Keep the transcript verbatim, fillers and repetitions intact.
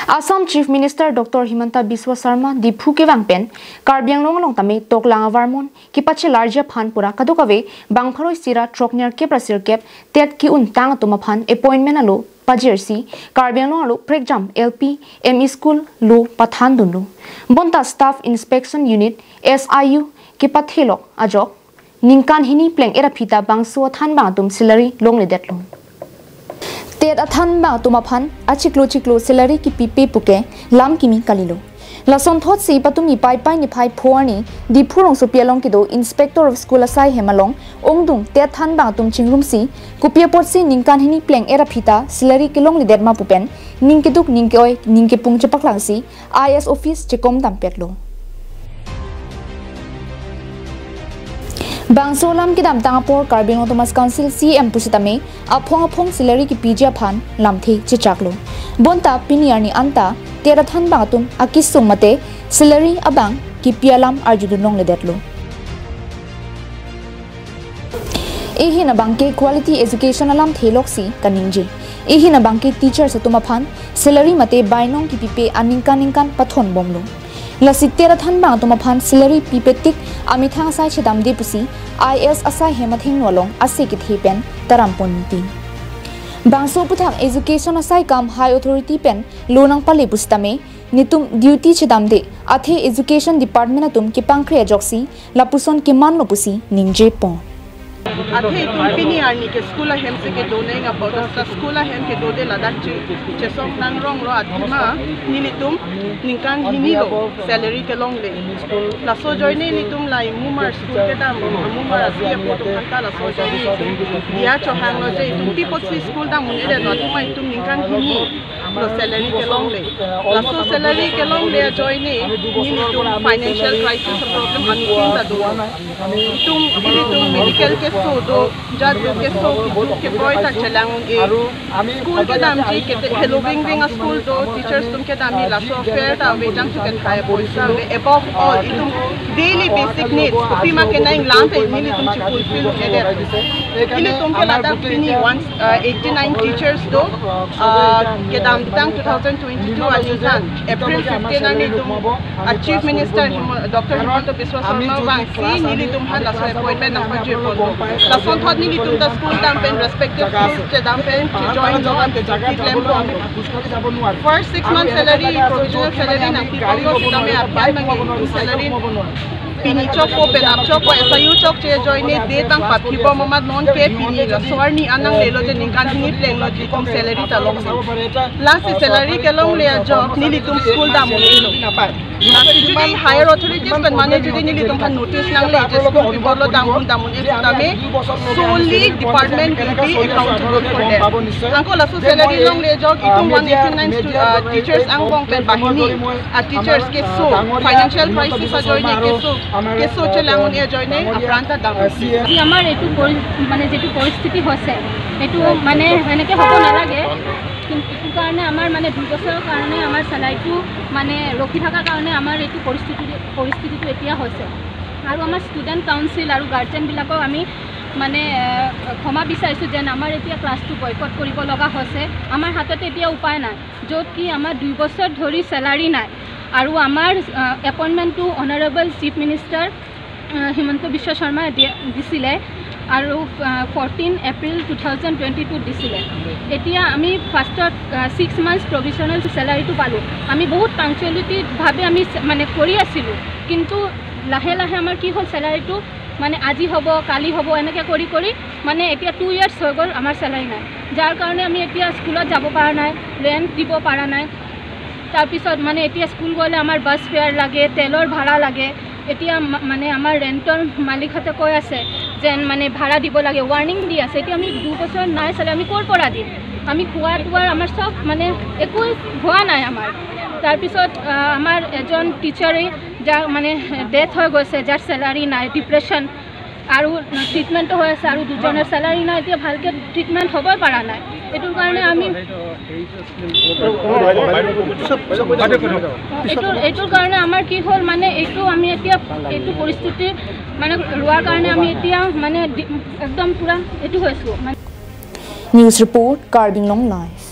Assam Chief Minister Doctor Himanta Biswa Sarma Diphu kevang pen Karbi Anglong along tame toklang avarmon kepachelarji aphan pura kadokave bang pharo isi ra throknerkep ra sirkep TET ke-untang atum aphan appointment alo pajirsi Karbi Anglong alo prekjam L P, M E school lo pathandunlo. Bonta Staff Inspection Unit, S I U, kepathelok ajok ningkan hini pleng-et aphi ta bangso athanbang atum salary longledetlo. TET athanbang atum aphan achiklo chiklo salary kepipe puke lam kimi kalilo. Lasonthotsi patumi Paipai niphai pho arni Diphu rongsopi along kedo Inspector of School asai hem along ongdung TET thanbang atum chingrumsi kopi apotsi ningkan hini pleng-et aphi ta salary kelongledet ma pu pen ning keduk ning ke-oi ning kepung chepaklangsi I S office chekom dampetlo. Bangso alam kedamtang apor Karbi Anglong Autonomous Council C E M pusitame aphong aphong salary kepiji aphan lamthe chechaklo. Bonta pini arni anta TET athanbang atum akesung mate salary abang kepi alam arjudun longledetlo. Ehin abangke quality education alamthe loksi kaningje. Ehin abangke teachers atum aphan salary mate bainong kepipe aningkan ningkan pathonbomlo. Lasi TET athanbang atum aphan salary pipe tik amethang asai chedamde pusi I S asai hem athengno along ase kethe pen tarampon niti. Bangso aphuthak education asai kam high authority pen lo nangpale pusitame netum duty chedamde athe education department atum kepangkre ajoksi lapuson kemanlo pusi ningjepon. Athe itum pini arni ke school ahem si kedonang apot ta school ahem kedode ladak che chesong nangronglo athema nelitum ningkan hini lo salary kelongle. Laso ajoine nelitum la imumar school kedam, imumar api apo atum aphan ta laso ajoine itum diya chohanglo je itum pi apotsi school dam un-edetlo athema itum ningkan hini lo salary kelongle. Laso salary kelongle ajoine nelitum financial crisis problem anuttin ta do. Itum, ilitum medical keso do, jat do keso, kitu keboi ta chelang un-e. School kedamji kete heloving ving a school do, teachers atum kedamji laso fare ta ave, jangthu kethai poisa ave. Above all, itum daily basic needs, kopi ma kenanglang ta nelitum chefulfill un-edet. Ilitum ke ladak pini one, uh, eighty-nine teachers do, uh, kedamtang two thousand twenty-two aningkan April fifteen arni itum, uh, Chief Minister Himo-, Doctor Himanta Biswa Sarma vangsi nelitum aphan laso appointment nangpajirponlo. Lasonthot nelitum ta school dam pen respective school chedam pen chejoinlo, ante duty klemponlo. First six months salary, provisional salary nangpibomlo sitame aphi abang ke salary pini chokpo, penap chokpo, S I U chokche ajoine date abang paphibom amat nonke pini laso arni an nanglelo je ningkan hini plenglo je itum salary ta longle. Lasi salary kelongle ajok nelitum school dam un-elo. Lasi jodi higher authorities pen mane jodi nelitum aphan notice nangle je school pibomlo dam un dam un-e sitame solely department will be accountable for them. Anke laso salary longle ajok itum one eighty-nine stu-, uh, teachers angbong pen banghini a teachers keso, financial crisis ajoine keso, keso chelang un-e ajoine apran ta dam. আজি আমাৰ এইটো পৰি-, মানে যিটো পৰিস্থিতি হৈছে, এইটো মানে এনেকে হ'ব নালাগে। কিন্তু এইটো কাৰণে আমাৰ মানে দুবছৰৰ কাৰণে আমাৰ চেলাৰীটো মানে ৰখি থকাৰ কাৰণে আমাৰ এইটো পৰিস্থিতি, পৰিস্থিতিটো এতিয়া হৈছে। আৰু আমাৰ ষ্টুডেণ্ট কাউন্সিল আৰু গাৰ্জেনবিলাকক আমি মানে, এ, ক্ষমা বিচাৰিছোঁ যেন আমাৰ এতিয়া ক্লাছটো বয়কট কৰিব লগা হৈছে। আমাৰ হাতত এতিয়া উপায় নাই, য'ত কি আমাৰ দুই বছৰ ধৰি চেলাৰী নাই আৰু আমাৰ, আ, এপইণ্টমেণ্টটো অনাৰেবল চিফ মিনিষ্টাৰ, আ, হিমন্ত বিশ্ব শৰ্মাই দিয়া, দিছিলে আৰু, আ, fourteen April two thousand twenty টুত দিছিলে। এতিয়া আমি ফাৰ্ষ্টত, আ, ছিক্স মান্থছ প্ৰভিজনেল চেলাৰীটো পালোঁ। আমি বহুত পাংচুৱেলিটিভাৱে আমি চে-, মানে কৰি আছিলোঁ, কিন্তু লাহে লাহে আমাৰ কি হ'ল, চেলাৰীটো মানে আজি হ'ব, কালি হ'ব, এনেকে কৰি কৰি মানে এতিয়া টু ইয়াৰ্ছ হৈ গ'ল, আমাৰ চেলাৰী নাই, যাৰ কাৰণে আমি এতিয়া স্কুলত যাব পৰা নাই, ৰেণ্ট দিব পৰা নাই। তাৰপিছত মানে এতিয়া স্কুল গ'লে আমাৰ বাছ ফেয়াৰ লাগে, তেলৰ ভাড়া লাগে। এতিয়া মা-, মানে আমাৰ ৰেণ্টৰ মালিকহঁতে কৈ আছে যেন মানে ভাড়া দিব লাগে, ৱাৰ্ণিং দি আছে। এতিয়া আমি দুবছৰ নাই চালে আমি ক'ৰ পৰা দিম? আমি খোৱা তোৱাৰ আমাৰ চব মানে একো হোৱা নাই আমাৰ। তাৰপিছত, আ, আমাৰ এজন টিচাৰে যাৰ মানে ডেথ হৈ গৈছে, যাৰ চেলাৰী নাই, ডিপ্ৰেশ্যন আৰু ট্ৰিটমেণ্টো হৈ আছে আৰু দুজনৰ চেলাৰী নাই, এতিয়া ভালকে ট্ৰিটমেণ্ট হ'বই পৰা নাই। এইটোৰ কাৰণে আমি, এইটো, এইটোৰ কাৰণে আমাৰ কি হ'ল, মানে এইটো আমি এতিয়া এইটো পৰিস্থিতি মানে লোৱাৰ কাৰণে আমি এতিয়া মানে দি-, একদম পূৰা এইটো হৈছোঁ মানে। News report, Karbi Anglong Live.